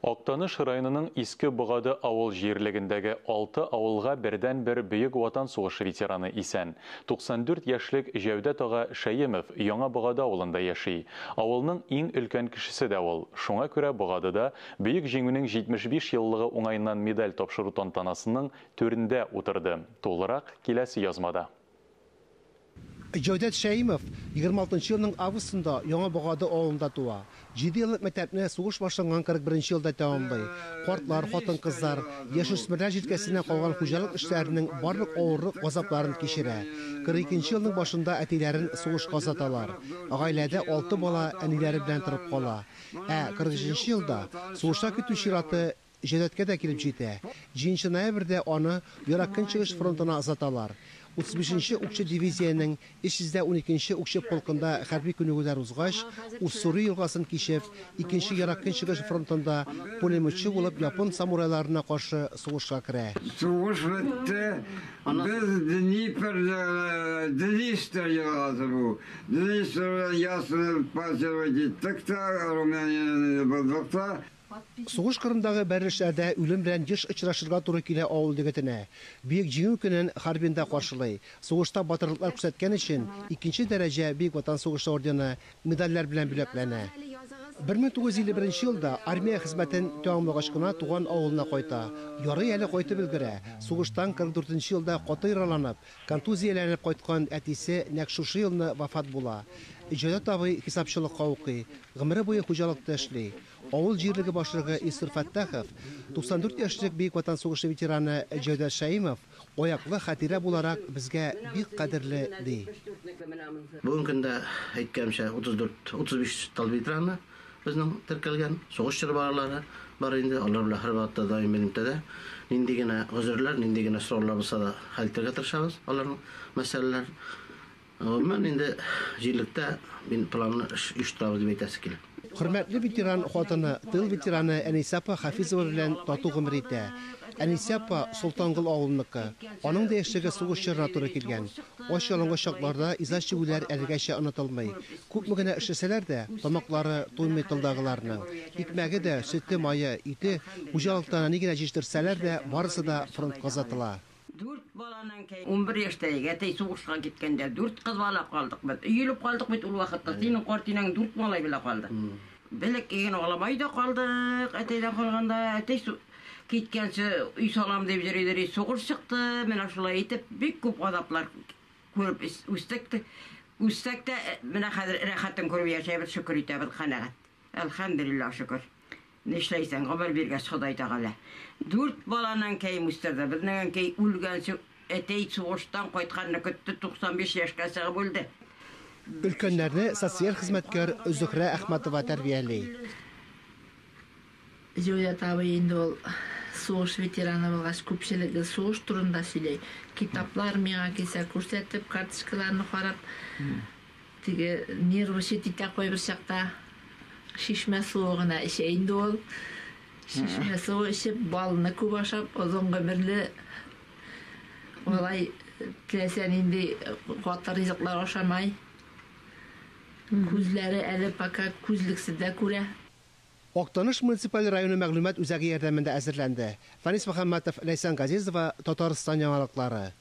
Актаныш районының Иске Богады авыл җирлегендәге алты авылга бердәнбер Бөек Ватан сугышы ветераны исән. 94 яшьлек Җәүдәт ага Шәемов Яңа Богады авылында яши. Авылның иң өлкән кешесе дә ул. Шуңа күрә Богадыда Бөек Җиңүнең 75 еллыгы уңаеннан медаль тапшыру тантанасының түрендә утырды. Тулырак киләсе язмада. Җәүдәт Шәимов 26 нчы елның августында Яңа Богады авылында туа. Җиде еллык мәктәпне сугыш башланган 41 нче елда тәмамлый. Картлар, хатын-кызлар, яшүсмерләр җилкәсенә калган хуҗалык эшләренең барлык авырлык-газапларын кичерә. 42 нче елның башында әтиләрен сугышка озаталар. Гаиләдә алты бала әниләре белән торып кала. Ә 43 нче елда сугышка китү чираты Җәүдәткә дә килеп җитә. Җиденче ноябрьдә аны Ерак Көнчыгыш фронтына озаталар. 35 нче укчы дивизиянең 312 нче укчы полкында хәрби күнегүләр узгач, Уссури елгасын кичеп, Икенче Ерак Көнчыгыш фронтында пулеметчы булып япон самурайларына каршы сугышка керә. Сугыш бетте, без Днепр, Днестр елгасы бу, Днестр белән Ясны пассировать иттек тә, Румынияне боздык та. Сугыш кырындагы бәрелешләрдә үлем белән еш очрашырга туры килә авыл егетенә. Бөек Җиңү көнен Харбинда каршылый. Сугышта батырлыклар күрсәткән өчен икенче дәрәҗә Бөек Ватан сугышы ордены, медальләр белән бүләкләнә. 1951 елда армия хезмәтен тәмамлагач кына туган авылына кайта. Ярый әле кайтып өлгерә. Сугыштан 44 нче елда каты яраланып, Контузияләнеп кайткан әтисе нәкъ шушы елны вафат була. Җәүдәт абый хисапчылыкка укый, гомере буе хуҗалыкта эшли. Авыл җирлеге башлыгы Илсур Фәттахов, 94 яшьлек Бөек Ватан сугышы ветераны Җәүдәт Шәимов аяклы хатирә буларак безгә бик кадерле, ди. Бүгенге көндә, әйткәнемчә, 34, 35 тыл ветераны Безнең теркәлгән сугыш чоры балалары бар инде, алар белән һәрвакытта даими элемтәдә. Нинди генә гозерләр, нинди генә сораулар булса да хәл итәргә тырышабыз аларның мәсьәләләрен. Гомумән инде җирлектә мин планлы эш оештырабыз дип әйтәсе килә. Хөрмәтле ветеран хатыны, тыл ветераны Әнисә апа Хафизова белән тату гомер итә. Әнисә апа Солтангол авылыныкы. Аның да яшьлеге сугыш чорына туры килгән. Ач-ялангач чакларда иза чигүләр әлегәчә онытылмый. Күпме генә эшләсәләр дә, тамаклары туймый тылдагыларның. Икмәге дә, сөте, мае, ите, хуҗалыкта ни генә җитештерсәләр дә, барысы да фронтка озатыла. Дүрт баланың кәй. 11 яшьтә идек, әтәй сугышка киткәндә, дүрт кыз бала калдык без. Өелеп калдык бит ул вакытта. Синең карт инәң дүрт малай белән калды. Бәләкәй генә аламай да калдык, әтәйдән калганда. Әтәй киткәнче өй салам дип йөри-йөри сугыш чыкты. Менә шулай итеп бик күп газаплар күреп үстек. Үссәк тә, менә хәзер рәхәтен күреп яшәйбез, шөкер итәбез, канәгать. Әлхәмдүлиллаһ, шөкер. Нишләйсең, гомер биргәч Ходай Тәгалә. Дүрт баланы әнкәем үстерде. Безнең әнкәй үлгәнче әтәй сугыштан кайтканны көтте, 95 яшькә чыгып үлде. Өлкәннәрне социаль хезмәткәр Зөһрә Әхмәтова тәрбияли. Җәүдәт абый инде ул сугыш ветераны булгач, күпчелеге сугыш турында сөйли. Китаплар миңа килсә күрсәтеп, карточкаларны карап, теге нервничать итә кайбер чакта. Чишмә суы гына эчә инде ул. Чишмә суы эчеп, балны күп ашап, озын гомерле алай теләсә нинди каты ризыклар ашамай. Күзләре әле пока күзлексез дә күрә. Актаныш муниципаль районы мәгълүмат үзәге ярдәмендә әзерләнде. Фәнис Мөхәммәтов, Ләйсән Газизова, Татарстан яңалыклары.